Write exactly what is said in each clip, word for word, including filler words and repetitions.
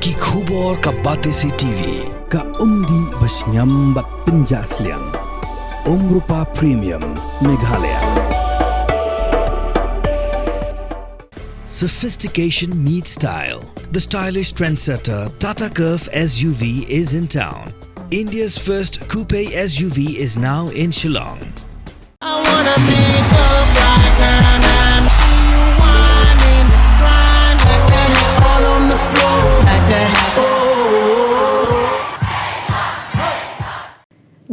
Ki khubor ka Batesi T V. Ka umdih ba shngiam bad pynjah sliang. Umrupa Premium, Meghalaya. Sophistication meets style. The stylish trendsetter Tata Curvv S U V is in town. India's first coupe S U V is now in Shillong. I wanna pick up right now and see you whining, grinding, all on the floor, smack that. Oh.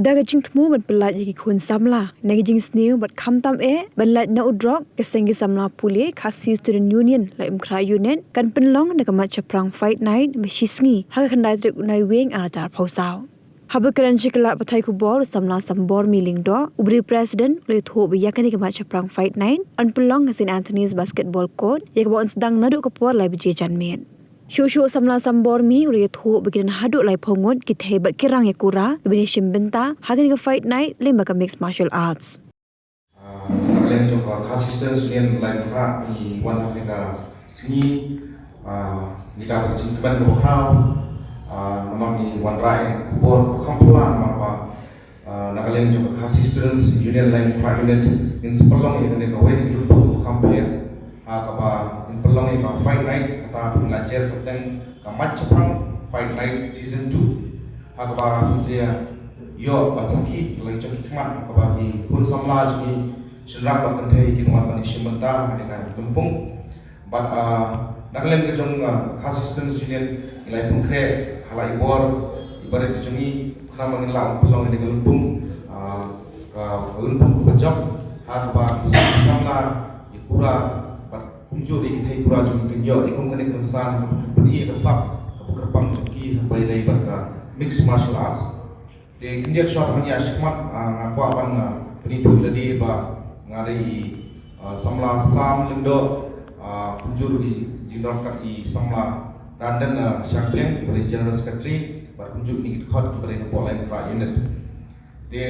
Da ka jingthmu ban pyllait ïa ki khun samla na ki jingsniew bad khamtam eh ban lait na u drok, ka seng ki samla pule Khasi Student Union Laitumkhrah Unit kan pynlong da ka mat shaphrang Fight Night ba shi sngi ha ka khyndai tarik u Naiwieng ar hajar arphew saw. Haba kren sha ki lad pathai khubor u samla Sambor Miling Doh, u briew president, u la ïathuh ba ïa kane ka mat shaphrang Fight Night yn pynlong ha Saint Anthony's Basketball Court, ïa kaba yn sdang naduh ka por lai baje janmiet. Shuh shuh samla Sambor Mi u la ïathuh ba ki don haduh laiphew ngut ki thei bad ki rang ïa kura kiban ïashim bynta ha kane ka Fight Night lyngba ka Mixed Martial Arts. Ah, na ka liang jong ka Khasi Students' Union Laitumkhrah ngi wan ha kane ka sngi, ah, ngi da ka jingkmen kaba khraw, ah, namar ngi wanrah ïa ka khubor kaba kham phylla namar ba, ah, na ka liang jong ka Khasi Students' Union Laitumkhrah Unit ngin sa pynlong ïa kane kawei ka lympung kaba kham pher, ha kaba ngin pynlong ïa ka Fight Night, kata phin la jer kyrteng ka Mat Shaphrang Fight Night Season two. Ha kaba phin sa ïoh ban sakhi la ki jong ki khmat ha kaba ki khun samla jong ngi shynrang bad kynthei kin wan ban ïashim bynta ha kane ka lympung. Bad, ah, na ka liang ka jong, ah, Khasi Students' Union ngi la ïa pynkhreh ha la i bor i barit jong ngi khnang ba ngin lah ban pynlong ïa kane ka lympung, ah, ka, ka lympung kaba jop ha kaba ki samla ïa kura bad kumjuh ïa ki thei kura jong ngi kin ïoh ïa kum kane ka rynsan kaba kin pyni ïa ka sap kaba kyrpang jong ki ha kaba ïadei bad ka mixed martial arts. Te khyndiat shuwa ban ïa shikmat, ah, nga kwah ban, ah, pynithuh lade ba nga dei i, ah, samla Sam Lyngdoh, ah, kumjuh ruh i jingdon kat i samla Randon, ah, Shangpliang, kiba dei General Secretary bad kumjuh kine ki dkhot kiba dei hapoh Laitumkhrah Unit. Te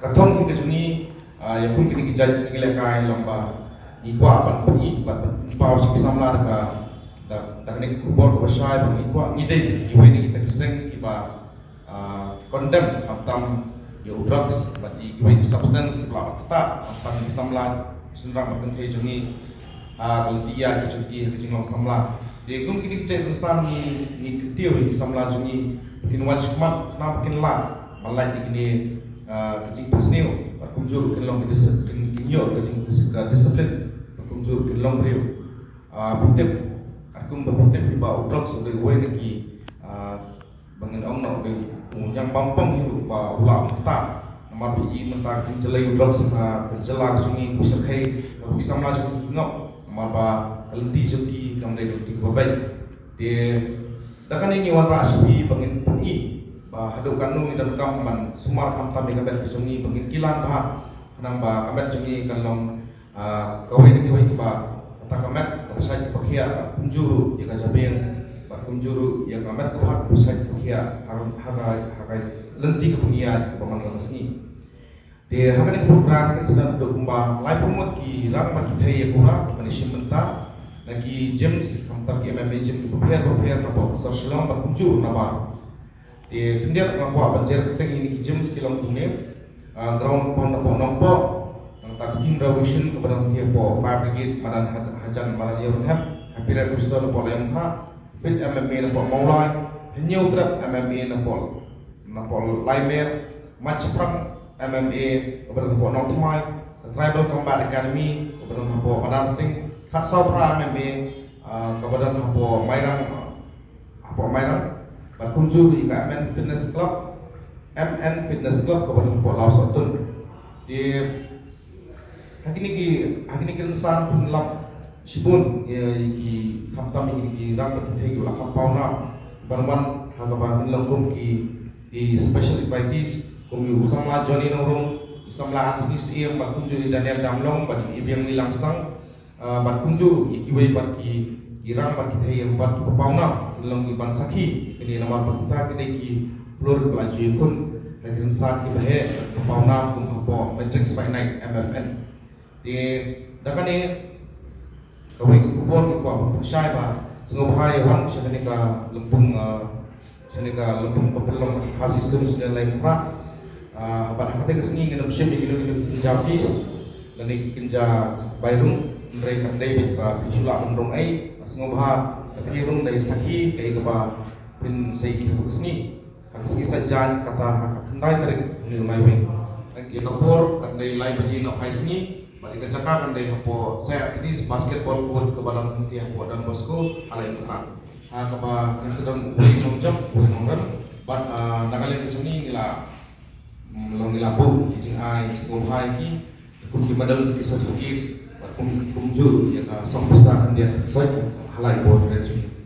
ka thong hi ka jong ngi, ah, ïa kum kine ki jait jingïalehkai long ba ngi kwah ban pyni bad ban pynpaw sha ki samla da ka, da, da kane ka khubor kaba shai ba ngi kwah, ngi dei kiwei na kita ki seng kiba, ah, condemn khamtam ïa u drugs bad ïa kiwei ki substance kiba lah ban ktah khamtam ïa ki samla shynrang bad kynthei jong ngi ha ka lynti ïaid ka jong ki ha ka jinglong samla. Te kum kine ki jait rynsan ngi, ngi kyntiew ïa ki samla jong ngi ba kin wan shikmat khnang ba kin lah ban lait ïa kine, ah, ki jingpynsniew bad kumjuh ruh kin long ki dis-, kin, kin ïoh ka jing dis-, ka discipline bad kumjuh ruh kin long briew, ah, ba tip, katkum ba tip hi ba u drugs u dei uwei na ki, ah, ba ngin ong noh u dei u ñiang bampong hi ruh ba u lah ban ktah. Namar ba i mynta ka jingjlei u drugs ha ka jylla ka jong ngi, ka shyrkhei, kaba ki samla jong ngi ki ngop namar ba ka lynti jong ki kam dei ka lynti kaba beit. Te da kane ngi wanrah sha phi ba ngin pyni ba haduh katno ngi donkam ban sumar khamtam ïa ka met ka jong ngi ba ngin kilan bha khnang ba ka met jong ngi kan long, ah, kawei na kiwei kiba kata ka met kaba shait kaba khiah, kumjuh ruh ïa ka jabieng bad kumjuh ruh ïa ka met kaba, kaba shait kaba khiah ha, ha ka, ha ka lynti kaba ngi ïaid kaba man la ka sngi. Te ha kane ka program kan sa don haduh kumba laiphew ngut ki rang bad ki thei ïa kura kiban ïashim bynta na ki gyms, khamtam ki M M A gym kiba pher bapher napoh ka sor Shillong bad kumjuh nabar. Te khyndiat nga kwah ban jer kyrteng ïa kine ki gyms ki long kumne, ah, Ground Pound napoh Nongpoh, nangta ka Team Revolution kaba don hi hapoh Fire Brigade madan Ha-, Hajan madan Ïewrynghep, Happy Red Rooster napoh Laitumkhrah, Fit M M A napoh Mawlai, Hynñiewtrep M M A napoh, napoh Laimer, Mat Shaphrang M M A kaba don hapoh Nongthymmai, ka Tribal Combat Academy kaba don hapoh Madanrting, Khatsawphra M M A, ah, kaba don hapoh Mairang, ah, hapoh Mairang, bad kumjuh ruh ïa ka M N Fitness Club, M N Fitness Club kaba don hapoh Lawsohtun. Te ha kine ki, ha kine ki rynsan pynlap shibun ïa, ïa ki, khamtam ïa ki rang bad ki thei kiba la kham pawnam ban wan ha kaba ngin long kum ki, ki special invitees kum ïa u samla Johnny Nongrum, u samla Anthony Syiem bad kumjuh ïa Daniel Damlong bad ïa i Biang Ngilang Stang. Ah, bad kumjuh ïa kiwei pat ki, ki rang bad ki thei ïa bad kiba pawnam kin long kiban sakhi kine namar ba kita ki dei ki plur ba la ju ïakhun ha ki rynsan kiba heh bad kiba pawnam kum hapoh Matrix Fight Night, M F N. Te da kane kawei ka khubor ngi kwah ban pynshai ba Sngewbha ïa wan sha kane ka lympung, ah, sha kane ka lympung pynlong Khasi Students' Union lai Mawphra. Ah, bad ha kata ka sngi ngin ym shim ïa kino kino ki kynja fees lane ki kynja bai rung, hynrei kan dei beit ba phi shu lah ban rung ei. Sngewbha lada phi rung da ïa sakhi kaei kaba phin sa ïohi ha kata ka sngi. Ha ka sngi Saitjaiñ, kata ha ka khyndai tarik une u Naiwieng. Ïa ka por kan dei lai baje na phai sngi, bad ïa ka jaka kan dei hapoh Saint Anthony's Basketball Court kaba don hangtei hapoh Don Bosco ha Lai Mawphra. Ha kaba ngin sa don u Hoi Nongjop, u Hoi Nongrem, bad, ah, na ka liang jong ngi ngi la, mm, long ngi la buh ki jingai sngewbha ïa ki, kum ki medals, ki certificates, bad kum, kumjuh ïa ka song pisa khyndiat soi ha lai bor kren jong ngi.